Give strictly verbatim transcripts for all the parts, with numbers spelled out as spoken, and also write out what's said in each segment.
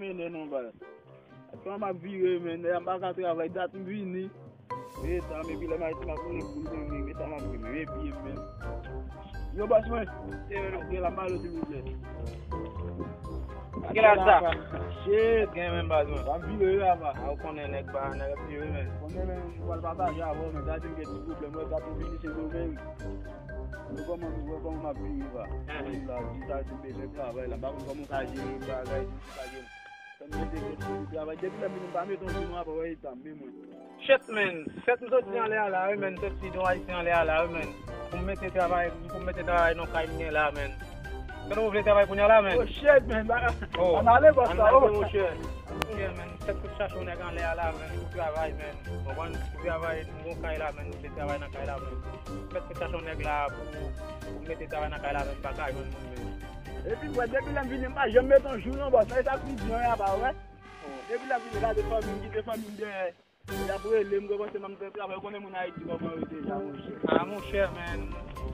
Mennen non, baz. Atè m ap vire, men, nèg m pa ka travay, dat m vini. Etan, men, epi lè m al di m ap koule boul, men, men, men, sa m ap vire, men, pye m, men. Yo, bòs mwen. Gen la, m pale, silvouplè. Gen la, sa. Shit. Gen, men, baz mwen. W ap vire, la, pa. A, ou konnen nèg pa, nèg ap vire, men. Konnen, men, m pral pataje avè w, men, dat m gen ti pwoblèm, wè, dat m vini, se domèn. Ou kòman, ou kòman m ap vire, pa. Mwen la, di sa, di m bezwen travay, la, m pa konn kòman w ka jere bagay, di sa, jere. Fè m mete kèk jou travay. Depi lè m vin, m pa mete yon jou non, apa wè eta m, men mwen. Shit, man. Fèt m soti anlè a la, wi, man. Soti don Ayisyen anlè a la, wi, man. Pou m mete travay, pou m mete travay nan kay m gen la, man. Kòman ou vle travay kounye a la, man? Oh, shit, man. Ba, oh, ann ale, bòs la, oh. Ann ale, monchè. Monchè, man. Fèt m chache yon nèg anlè a la, man. Pou travay, man. Konprann? Pou travay, m gon kay la, man. M vle travay nan kay la, man. Fèt m chache yon nèg la pou, pou m mete travay nan kay la, man. M pa ka jwenn moun, man. Epi, bwè, depi lè m vini, m pa janm mete yon jou non, bòs. Sa e sa k pi di an, apa wè. Depi lè m vini, gade fanmi m, kite fanmi m dèyè. Y ap rele m, kòmanse m ap travay, ou konnen moun Ayiti kòman yo deja, monchè. A, monchè, man.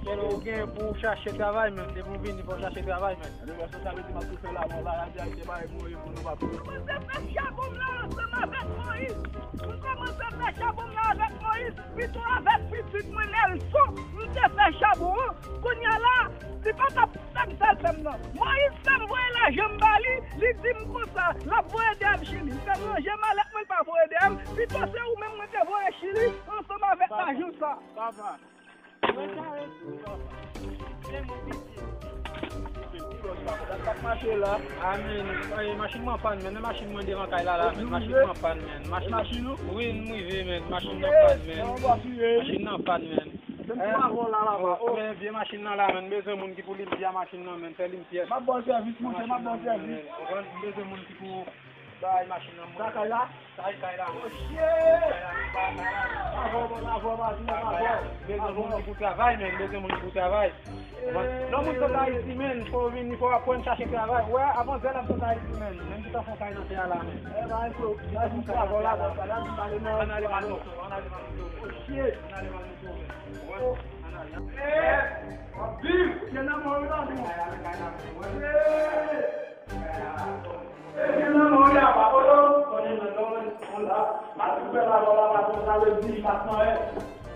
Sèl ou gen pou w chache travay, man. Depi w vini, fò w chache travay, man. Gade, bòs, sa vle di m ap tou fè la, bon, la, la, di Ayisyen pa gen mwayen pou nou pa. M kòmanse fè chabon m la ansanm avèk Moyiz. M kòmanse fè chabon m la avèk Moyiz. Pito avèk pitit mwen Nèlson, m te fè chabon an. Kounye a la, li pa t ap fè m sa l fè m nan. Moyiz fè m voye lajan m ba li, li di m konsa, l ap voye dèyè m Chili. M fè m ranje malèt mwen, l pa voye dèyè m. Pito se ou menm mwen te voye Chili ansanm avèk lajan sa. Papa, mwen kare sou papa. Se mwen piti. Sa k ap mache la? A, men, e, machin mwen pann, men, men machin mwen devan kay la, la, men, machin mwen pann, men. Machin, machin ou? Wi, m rive, men, machin nan pann, men. Machin nan pann, men. Se m tou avè w la, la, pa. Oh, men vye machin nan la, men, m bezwen moun ki pou limpi a machin nan, men, fè limyè. M ap ba w sèvis, monchè, m ap ba w sèvis. Konprann? M bezwen moun ki pou bay machin nan, mwen. Sa kay la? Sa e kay la. Oh, shit! Bravo, bravo, bravo, bravo. Bezwen moun ki pou travay, men, bezwen moun ki pou travay. Lè moun sot Ayiti, men, fò w vini, fò w aprann chache travay. Wè, avan zè l ap sot Ayiti, men. Menm ki ta fon kay nan tè a la, men. Ann ale, ann ale. Oh, shit! Ann ale. Wè, ann ale. Eh, w ap viv! Kay nan mò yo la, non? Kay la, kay la, men. Wè. Epi nan non ya pa polo, konnen nan non, non la, matik fè la, non la, matik sa vle di, matik nan, eh.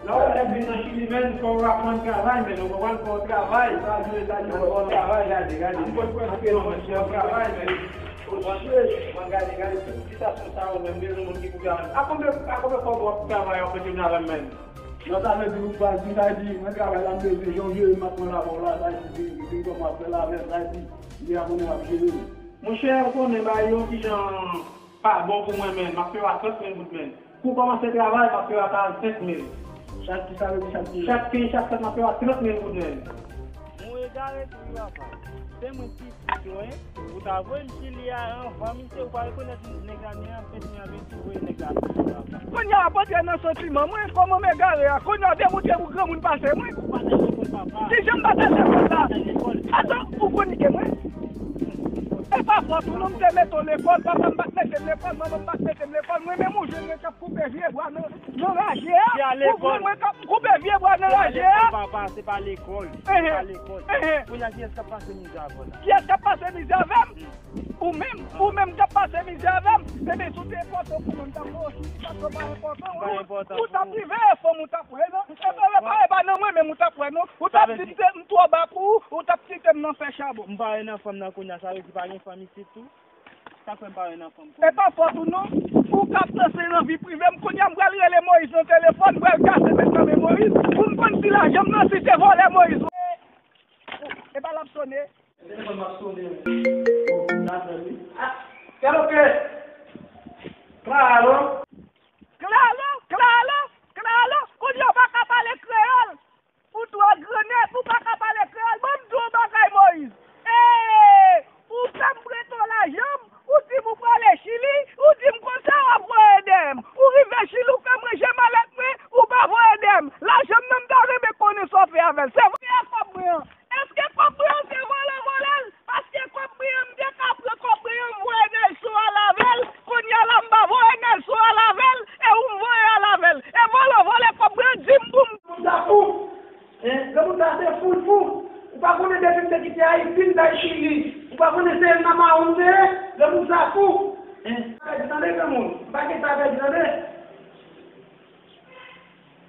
Lè w nèg vin nan Chili, men, fò w aprann travay, men, ou konprann, fò w travay. Sa vle di, fò w travay, gade, gade. Ou konn prèske non, men, fò w travay, men. Ou konprann, gade, gade, tout sitasyon sa yo, men, bezwen moun ki pou travay. A konbyen, a konbyen kòb w ap travay, w ap mete nan avè m, men? Non, sa vle di, ou pa di, sa di, mwen travay la, m bezwen, jan w jere m, m ap pran la, bon, la, sa di, vin, vin kòman w ap fè la, men, sa di, li a konnen w ap jere m. Monchè, ou konnen bagay yo kijan pa bon pou mwen, men. M ap peye w a trant mil goud, men. Pou w kòmanse travay, m ap peye w a karannsenk mil. Chak ki sa vle di chak ki? Chak kenz, chak sèt, m ap peye w a trant mil goud, men. Ou egare tou wi, papa. Se mwen ki pitit ou, en. Ou ta voye m Chili a anvan misye, ou pa rekonèt nèg la ni an penti an penti, voye nèg la Chili, papa. Kounye a, pòtrè nan santiman mwen, kòman m egare a? Kounye a, w te montre pou granmoun pase mwen. Ou pa t al lekòl, papa. Kijan m pa t al lekòl la? Atann, ou konike mwen? E pa fòt ou non, m te mete w lekòl, papa m pa t mete m lekòl, manman m pa t mete m lekòl, mwen menm ou jwenn mwen k ap koupe vye bwa nan, nan raje a, ou jwenn mwen k ap koupe vye bwa nan raje a. Papa, se pa lekòl, se pa lekòl. Kounye a, kiyès k ap pase mizè avè w la? Kiyès k ap pase mizè avè m? Ou menm, ou menm k ap pase mizè avè m, ebyen, si w te enpòtan pou mwen, m t ap ba w chili, paske w pa enpòtan, ou t ap rive, e fanm ou t ap wè, non? E pa, e pa, e pa nan mwen menm ou t ap wè, non? Ou t ap di m se, m twò ba pou ou, ou t ap kite m nan fè chabon. M pa wè nan fanm nan kounye a, sa vle di pa gen fanm isit tou? Sa k fè m pa wè nan fanm kounye a? E pa fòt ou non, ou k ap panse nan vi prive m, kounye a m pral rele Moyiz nan telefòn, m pral kase tèt nan men Moyiz, pou m konn si lajan m nan, si se vòlè Moyiz. E pa l ap sone. Telefòn m ap sone, wi. Bon, m ta fè, wi. Ah, Kaloke! Klalo! Klalo, Klalo, Klalo! Kounye a w pa ka pale kreyòl! Ou twò grannèf, ou pa ka pale kreyòl. Ban m di w yon bagay, Moyiz. Ee, ou fè m prete w lajan m, ou di m ou prale Chili, ou di m konsa w ap voye dèyè m. Ou rive Chili, ou fè m ranje malèt mwen, ou pa voye dèyè m. Lajan m nan, m ta renmen konnen sa w fè avè l. Se vòlè kòb mwen an. Èske kòb mwen an se vòlè vòlè l? Paske kòb mwen an, m te ka pran kòb mwen an, m voye Nèlson al avè l. Kounye a la, m pa voye Nèlson al avè l, e ou m voye al avè l. E vòlè w vòlè kòb mwen an, di m pou m. Moun sa fou. Hein? Granmoun sa se fou l fou. Ou pa konnen depi m te kite Ayiti, m t al Chili. Ou pa konnen se nan mawon m te ye, granmoun sa fou. Hein? Pèdi tande granmoun, m pa gen sa pèdi tande.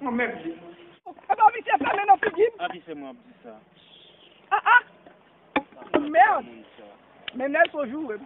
Mwen menm di. Epa w misye fèmen nan figi m. Anpi se mwen ap di sa. Ah ah. Mèd. Moun sa. Men Nelson joure m.